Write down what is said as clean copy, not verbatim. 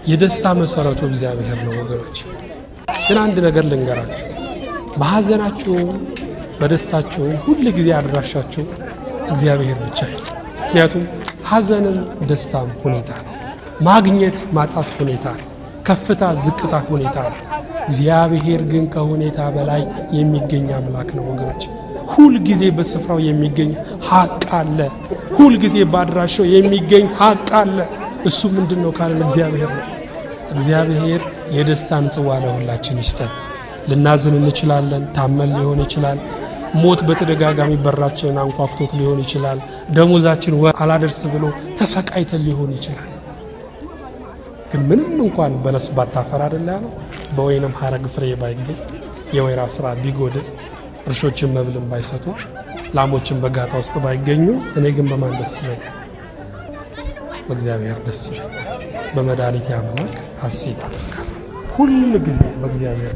የደስታ መሰረቱ እግዚአብሔር ነው ወገኖች። ግን አንድ ነገር ልንገራችሁ፣ በሐዘናችሁም በደስታችሁም ሁል ጊዜ አድራሻችሁ እግዚአብሔር ብቻ ነው። ምክንያቱም ሐዘንም ደስታም ሁኔታ ነው። ማግኘት ማጣት ሁኔታ ነው። ከፍታ ዝቅታ ሁኔታ ነው። እግዚአብሔር ግን ከሁኔታ በላይ የሚገኝ አምላክ ነው ወገኖች። ሁል ጊዜ በስፍራው የሚገኝ ሀቅ አለ። ሁል ጊዜ በአድራሻው የሚገኝ ሀቅ አለ። እሱ ምንድን ነው ካለን እግዚአብሔር ነው። እግዚአብሔር የደስታን ጽዋ ለሁላችን ይስጠን። ልናዝን እንችላለን። ታመን ሊሆን ይችላል። ሞት በተደጋጋሚ በራችንን አንኳኩቶት ሊሆን ይችላል። ደሞዛችን ወር አላደርስ ብሎ ተሰቃይተን ሊሆን ይችላል። ግን ምንም እንኳን በለስ ባታፈራ አይደለ ያለው፣ በወይንም ሐረግ ፍሬ ባይገኝ፣ የወይራ ስራ ቢጎድል፣ እርሾችን መብልን ባይሰጡ፣ ላሞችን በጋጣ ውስጥ ባይገኙ፣ እኔ ግን በማን ደስ ይለኛል? በእግዚአብሔር ደስ ይለኛል። በመድኃኒቴ አምላክ ሐሴት አደርጋለሁ። ሁል ጊዜ በእግዚአብሔር